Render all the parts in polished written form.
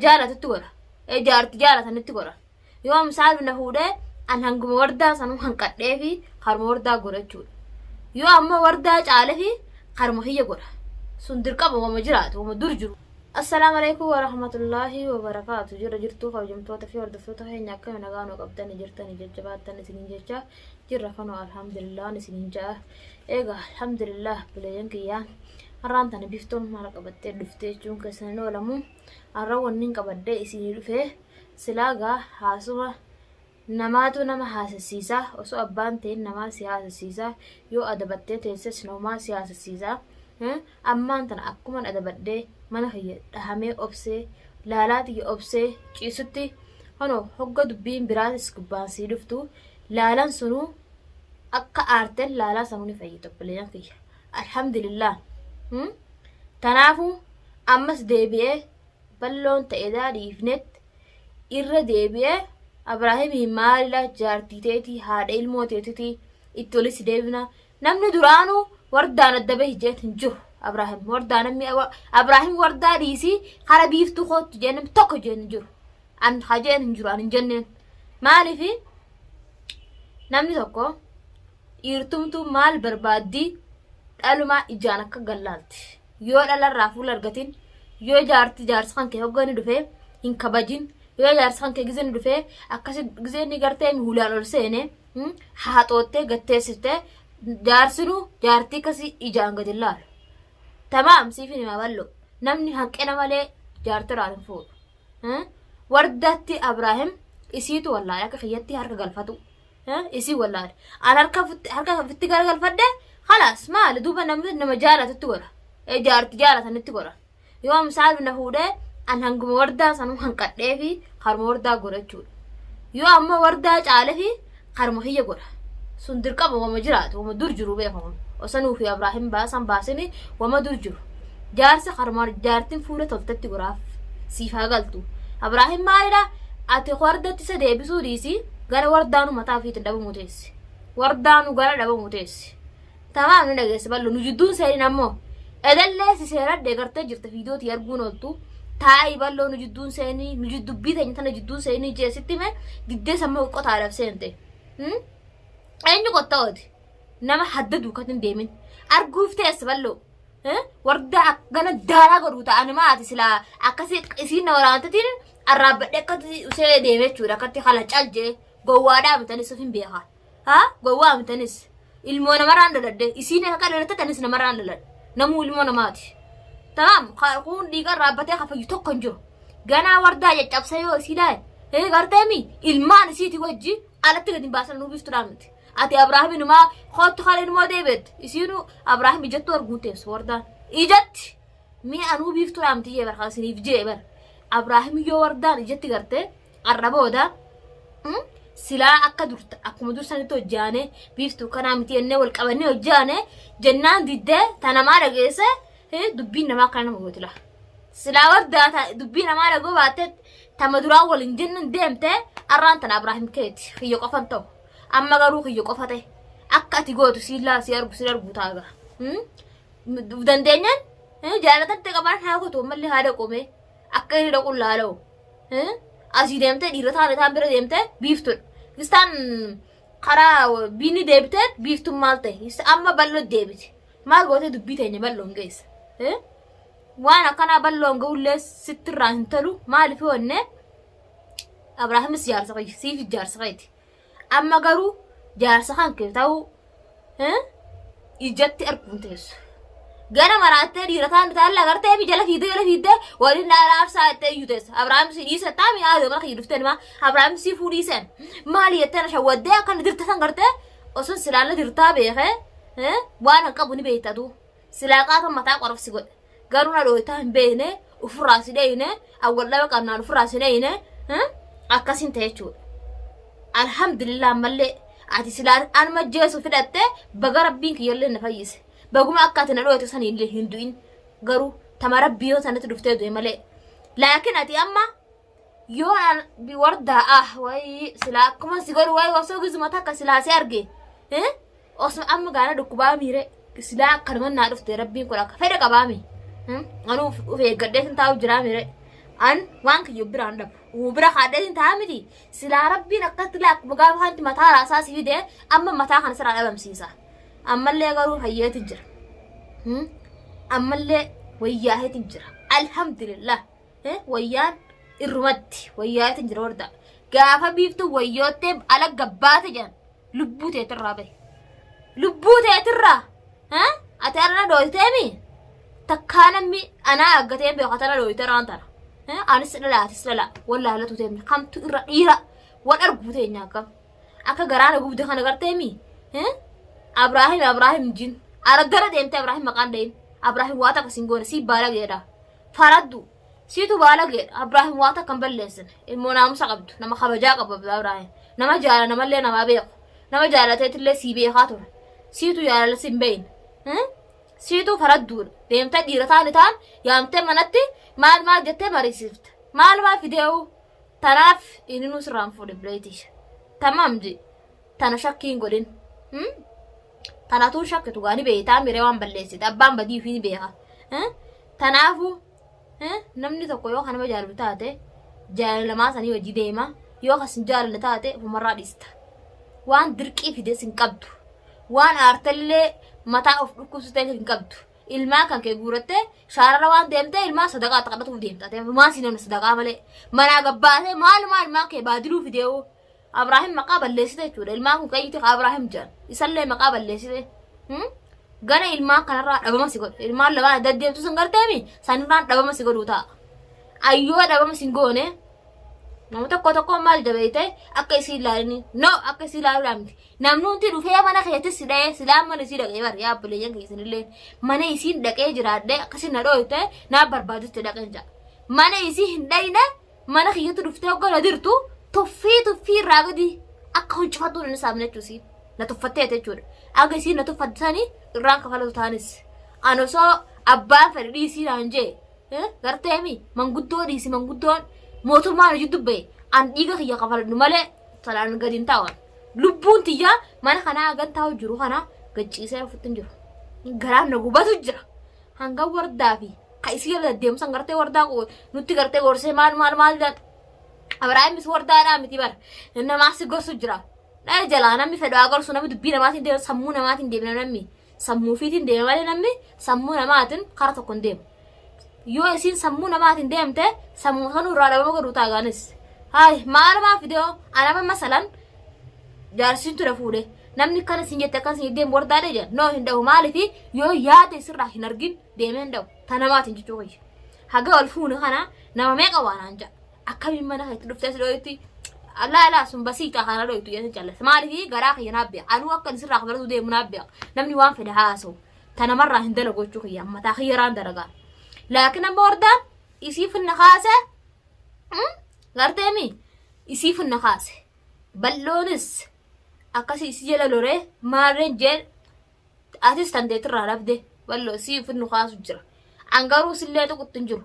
Jaalatutti godha. Jaarti jaalatanitti godha. Yoo amsaalu na fuudhee an hanguma wardaa sanuu hanqadhee fi karuma wardaa godha jechuudha. Yoo ammoo wardaa caale fi karuma kiyya godha. Sun dirqama wama jiraatu wama dur jiru. Assalaamu alaikum warahmatullaahi wabarakaatu. Jira jirtuu kabajamtoota fi hordoftoota keenya, akkami nagaa nu qabdani jirtani jajjabaattan isiniin jecha jirra kanoo, alhamdulillah isiniin ja'a. Egaa alhamdulillah bileeyyan kiyyaa, har'aan tana biftuun maal qabattee dhuftee jechuun keessan hin oolamu. Har'a wanni hin qabadhee isinii dhufee silaa gaa haasuma namaatu nama haasessiisa. Osoo abbaan ta'in namaa si haasessiisa, yoo adabattee teesses namaa si haasessiisa. Ammaan tana akkuman adabadhee mana kiyya dhahamee obsee laalaa tiyya obsee ciisutti, kanoo hogga dubbiin biraatis gubbaan sii dhuftu, laalan sunuu akka aarteen laalaa sanuu ni fayyita obboleeyyan kiyya. Alhamdulillah. Tanaafuu ammas deebi'ee balloon ta'edaa dhiifnetti irra deebi'ee Abrahaamii maalila jaartii teetii, haadha ilmoo teetitii itti olis deebina. Namni duraanuu wardaan adda bahi jeet hin jiru. Abrahaam wardaa namni Abrahaam wardaa dhiisii kara biiftuu kootu jee namni tokko jeen hin jiru. An hajeen hin jiru, an hin jenneen. Maaliif namni tokko dhiirtumtuu maal barbaaddii dhalumaa ijaan akka gallaalti. Yoo dhalarraa fuula argatin, yoo jaarti jaarsi kan kee hogga inni dhufee hin kabajin, yoo jaarsi kan kee gizee inni dhufee akkasi gizee inni gartee hulaan ol seene haaxoottee gatteessiftee, jaarsinuu jaartii akkasii ijaan gadi laalu. Tamaam, siif himaa bal'oo. Namni hanqina malee jaartiraan hin fuudhu. Wardatti Abraahim isiitu wallaahi akka kiyyatti harka galfatu. Isii wallaahi. An harka harka ofitti garagalfadhe, khalaas. Maali duuba namni nama jaalatutti godha. Jaarti jaalatanitti godha. Yoo amsaalu na fuudhee an hanguma wardaa sanuu hanqadhee fi karuma wardaa godha jechuudha. Yoo ammoo wardaa caale fi karuma kiyya godha. Sun dirqama wama jiraatu wama dur jiru beekamu. Osanuu fi Abraahim baasan baasini wama dur jiru. Jaarsa karuma jaartiin fuula toltetti goraaf siif haa galtu. Abraahim maalidha? Ati wardatti isa deebisuu dhiisi, gara wardaanu mataa ofiitiin dhabamuu teessi. Wardaanu gara dhabamuu teessi. Tamaam, ni dhageesse bal'oo, nu jidduun seenin ammoo. Edallee si seeradhe gartee jirta viidiyootii arguun ooltu. Taa'ii bal'oo, nu jidduun seenii, nu dubbii teenya tana jidduun seenii jee sitti hime diddee sammuu qotaadhaaf seente. Eenyu qotta'ooti? Nama hadda duukatiin deemin. Arguuf teesse bal'oo. Wardaa akkana daaraa godhu ta'an maati silaa akkasii isiin na waraantetiin arraabbadhee akkatti usee deeme jechuudha. Akkatti hala cal jee gowwaadhaa mitanis of hin beekaa. Haa, gowwaa mitanis ilmoo namarraan dhaladhe, isiin akka dhalatte tanis namarraan dhaladhe, namuu ilmoo namaati. Tamaam, kun dhiiga raabbatee kafayyu tokko hin jiru. Ganaa wardaa caccabsa yoo isii laale. Hee, garteemi ilmaan isiiti wajji alatti gadi hin baasan nuu biiftuudhaan miti. Ati Abrahaam inumaa koottu kan ilmoo deebi'ette. Isiinu Abrahaam ijattu arguun teessu wardaan. Ijatti mi'a anuu biiftuudhaan miti jee bar isiniif jee bar. Abrahaam yoo wardaan ijatti gartee har'a booda silaa akka dur akkuma dur sanitti hojjaane biiftuu kanaa miti jennee wal qabannee hojjaane jennaan diddee ta namaa dhageesse, dubbiin namaa akkana nama gooti laa. Silaa wardaa dubbii namaa dhagoo baatte tama duraa waliin jennan deemte, arraan tana Abrahaam keeti kiyya qofan ta'u. Amma garuu kiyya qofa ta'e akka ati gootu siillaa si argu si argu taaga. Dandeenyaan jaalatatte qaban haa gootu, ammallee haa dhaqoome akka inni dhaqu laala'u. Asii deemtee dhiira taane taan bira deemtee biiftuudha. Istaan karaa biinni deebitee biiftuun maal ta'e amma bal'oo deebite. Maal gootee dubbii teenya bal'oon geessa? Waan akkanaa bal'oon ga'ullee sittirraa hin tolu, maaliif wanne Abrahaamis jaarsa kiyya, siif jaarsa keeti. Amma garuu jaarsa kan kee ta'uu ijatti arguun teessu. Gara maraattee dhiira taan taalla agartee mi jala fiidee jala fiidee waliin dhaala aarsaa jettee iyyuu teessa. Abrahaam si dhiise taami haadha mana kiyya dhuftee nima Abrahaam si fuudhii seen. Maali jettee na shawwaddee akka dirta san gartee osoo silaalla dirtaa beekee waan hin qabu ni beektatu. Silaa qaata mataa qoraf si godhe. Garuu na dhooytaa hin beekne, ofirraa si dheeyne, awwal dhaba qabnaan ofirraa si dheeyne, akkasiin ta'e jechuudha. Alhamdulillah, ammallee ati silaa anuma jeesu fidhatte, baga rabbiin kiyyallee na fayyise. Baguma akka ati na dhooyte sanii illee hin du'in, garuu tama rabbii yoo sanatti dhuftee du'e malee. Laakiin ati amma yoo wardaa ah wayii silaa akkuma si godhu wayii osoo gizuma takka silaa si arge, osoo amma gaana dhukkubaa miire silaa akkanuma naa dhufte, rabbiin kun akka fedha qabaami. Anuu of eeggadhee sin taa'u jiraa miire. An waan kiyya biraan dhabu. Uu bira kaadheetiin ta'a miti. Silaa rabbiin akkatti laa akkuma gaafa kanatti mataa raasaa si fide amma mataa kana sirraa dhabamsiisa. Ammallee garuu fayyeetiin jira. Ammallee wayyaaheetiin jira. Alhamdulillah. Wayyaan irrumatti wayyaaheetiin jira warda. Gaafa biiftuu wayyoottee ala gabbaate jedhan lubbuu teetirraa bahe. Lubbuu teetirraa ati har'a dhooyteemi takkaa namni anaa aggatee beeku ati har'a dhooyte raan tana. Anis dhala atis dhala wallaalatu teemni kamtu irra dhiira wal arguu teenya akkam. Akka garaa na gubde kana garteemi Abraahim Abraahim jin araddara deemtee Abraahim maqaan dhayin Abraahim waa takka sin goone sii baalageedha faraddu siitu baalageedha Abraahim waa takka hin balleessine ilmoo naamusa qabdu nama kabajaa qabu Abraahim nama jaala namallee namaa beeku nama jaalateetillee sii beekaa ture siitu jaalala sin beeyne siitu faradduudha deemtee dhiira taani taan yaamtee manatti maal maal jettee mariisifte maal maal fideewu Tanaaf ininuu sirraan fuudhe bireetii. Tamaam ji. Tana shakkii hin godhin. Hmm? Tanatuu shakkitu gaa ni beektaa miree waan balleessite abbaan badii ofii ni beeka. Eh? Tanaafuu eh? Namni tokko yoo kanama jaalatu taate jaalala lamaa sanii hojii deema yoo kas hin jaalanne taate ofumarraa dhiista. Waan dirqii fides hin qabdu. Waan aartellee mataa of dhukkubsitee hin qabdu. Ilmaan kan kee guurattee shaarara waan deemtee ilmaan sadaqaa itti kadhatuuf deemta. Ati maal si namni sadaqaa malee. Manaa gabbaasee maalumaa ilmaan kee baadiluu fideewoo. Abraahim maqaa balleessite jechuudha. Ilmaan kun qayyiti ka Abraahim jedhan. Isallee maqaa balleessite. Gana ilmaan kanarraa dhabama si godhe. Ilmaan lamaan deddeemtu sun garteemi sanirraan dhabama si godhuu ta'a. Ayyoo dhabama si hin goone. Nama tokko tokko maal jabeeyte akka isii ilaalini. No akka isii ilaaluudhaan miti. Namni hundi dhufee mana keetti si dha'ee silaa mana isii dhaqee bar yaa obboleeyyan keessanillee mana isiin dhaqee jiraadhee akkasii na dhooyte naa barbaadutti dhaqeen ja'a. Mana isii hin dhayne mana kiyyatti dhuftee hogga na dirtu tuffii tuffii irraa gadi akka huncifadhuun inni saamne jechuusi na tuffattee jechuudha. Aga isiin na tuffatte sani irraan kafalatu taanis. An osoo abbaan fedhe dhiisii naan jee garteemi manguddoo dhiisi manguddoon mootummaan hojii dubbee an dhiiga kiyya kafaladhu malee sanaan gadi hin taa'u. Lubbuun tiyyaa mana kanaa hagan taa'u jiru kana gad ciisee rafutti hin jiru. Garaan na gubatu jira. Hanga wardaa fi ka isii jala deddeemu san gartee wardaa nutti gartee gorsee maal maal maal jedhan. Abraahimis wardaadhaa miti bar. Namaa si gorsu jira. Dhala jalaa namni fedhu haa gorsu namni dubbii namaatiin deema sammuu namaatiin deemna namni. Sammuu ofiitiin deema malee namni sammuu namaatiin kara tokko hin deemu. Yoo isiin sammuu namaatiin deemte sammuu sanuu irraa dhabama godhuu taagaanis. Haay maalumaa fidee anama masalan jaarsiin ture fuudhe namni akkana siin jette akkana siin deemu wardaadhe jedha noo hin dhahu maaliif yoo yaada isirraa hin argin deemee hin dhahu ta namaatiin jechuu kiyya. Haga ol fuune kana nama meeqa waanaan jedha akkamiin mana keetti dhuftee si dhooyti allaa alaa sun basiitaa kana dhooytu jedhan callisa maaliif garaa kiyya naaf beeka anuu akka isirraa kabalatu deemu naaf beeka namni waan fedhe haasa'u. Ta namarraa hin dalagu jechuu kiyya mataa kiyyaraan dalagaa. Laakiin amma wardaan isii finna kaase garteemi isii finna kaase bal'oonis akkasii isii jala loree maarreen jeen atis tanteetirraa dhabde bal'oo isii finnu kaasu jira. An garuu sillee tuqutti hin jiru.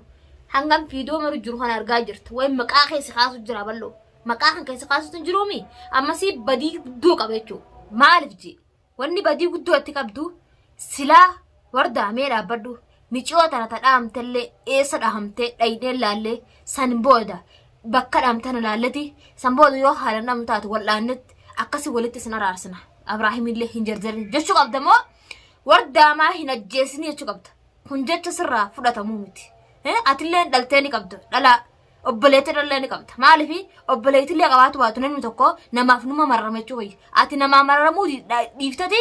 Hangam fiidoo maru jiru kana argaa jirta. Wayi maqaa keessa kaasu jira bal'oo. Maqaa kan keessa kaasutu hin jiruumi. Ammasii badii guddoo qaba jechuudha. Maaliif jee? Wanni badii guddoo itti qabdu silaa wardaa mee dhaabbadhu miciyoo tana ta dhaamtellee eessa dhahamtee dhaynee laallee san booda bakka dhaamtana laalleti san booda yoo haalan dhamtu taate wal'aannetti akkasi walitti isin araarsina Abraahimillee hin jarjarin jechuu qabda moo wardaa maa hin ajjeesini jechuu qabda kun jecha sirraa fudhatamuu miti atillee dhaltee ni qabda dhalaa Obboleettii dhallee ni qabda. Maaliif obboleettillee qabaatu baatu namni tokko namaaf numa mararama jechuu wayya. Ati namaa mararamuu dhiifteti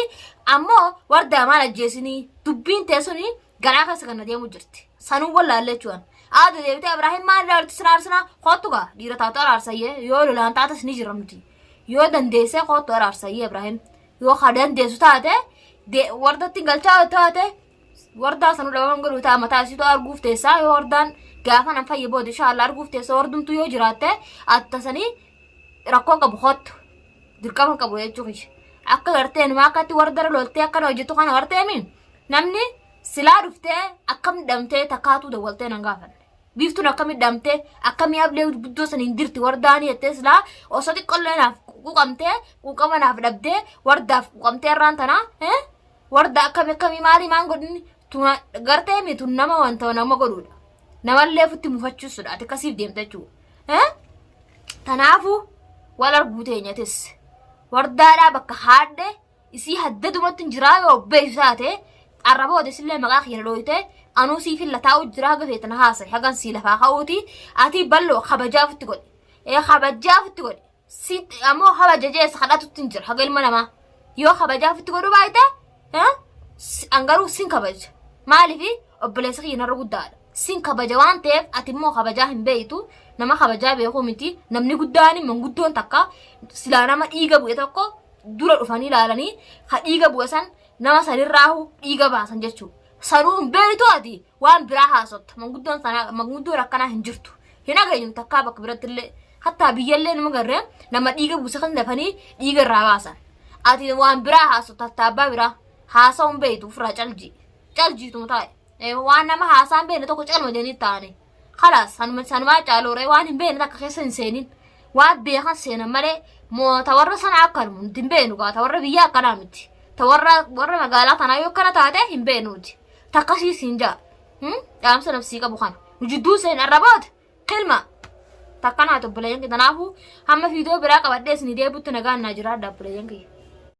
ammoo wardaa maal ajjeesinii dubbiin tee suni garaa keessa kan na deemu jirti. Sanuu wallaalle jechuudhaan. Aada deebitee Abrahiim maal irraa walitti sin aarsinaa koottu gaa dhiira taatu araarsayyee yoo lolaan taatas ni jira nuti. Yoo dandeessee koottu araarsayyee Abrahiim. Yoo ka dandeessu taate wardatti galchaa taate Wardaa sanuu dhabaman godhuu ta'a mataa isiitu arguuf teessaa yoo wardaan gaafa nan fayye booda inshallah arguuf teessa wardumtu yoo jiraatte attasanii rakkoo qabu kottu dirqama qabu jechuu kiyya. Akka gartee numaa akkatti wardara loltee akkana hojjettu kana garteemi namni silaa dhuftee akkam dhamtee takkaatuu dawwaltee nan gaafanne. Biiftuun akkami dhamtee akkamii ablee guddoo san hin dirti wardaanii jettee silaa osoo xiqqollee naaf quuqamtee quuqama naaf dhabdee wardaaf quuqamtee irraan tanaa Warda akkami akkamii maalii maan godhini tuna gartee mi tun nama wanta nama godhuudha. Namallee ofitti mufachuu sodaate akkasiif deemta jechuudha. Tanaafuu wal arguu teenyatis. Wardaadhaa bakka haadhe isii haddadumatti hin jiraa yoo beeysu taate arra booda isillee maqaa kiyya dhooyte anuu siif hin lataa'u jira haga feetan haasa'e hagan sii lafaa ka'uuti ati balloo kabajaa ofitti godhi ee kabajaa ofitti godhi si ammoo kabaja jeessa kadhatutti hin jira haga ilma namaa yoo kabajaa ofitti godhuu baay'ate an garuu sin kabaja maaliif obboleessa kiyya narra guddaadha sin kabaja waan ta'eef ati immoo kabajaa hin beeytu nama kabajaa beekuu miti namni guddaan manguddoon takka silaa nama dhiiga bu'e tokko dura dhufanii ilaalanii ka dhiiga bu'e san nama sanirraahu dhiiga baasan jechuudha. Sanuu hin beektu ati waan biraa haasotta. Manguddoon sanaa manguddoon akkanaa hin jirtu. Hin ageenyu takkaa bakka biratti illee hattaa biyyallee nama garree nama dhiiga buuse kan dafanii dhiiga irraa baasan. Ati waan biraa haasotta hattaa abbaa biraa haasa'uu hin beektu ofirraa calji. Caljiituma taa'e. Waan nama haasaa hin beekne tokko calma jedhanii taa'anii. Kalaas sanuma sanumaa caaluuree waan hin beekne takka keessa hin seenin. Waan beekan seenan malee moo ta warra sana akkanuma nuti hin beeknu gaa ta warra biyyaa akkanaa miti. Ta warra warra magaalaa tanaa yoo akkana taate hin beeknu nuti. Takkasii siin jaa. Dhaamsa nafsii qabu kana. Nu jidduu seen arraboota. Kilma. Takkanaa obboleeyyan kiyya. Kanaafuu hamma viidiyoo biraa qabadhee isinii deebi'utti nagaan naa jiraadha obboleeyyan kiyya.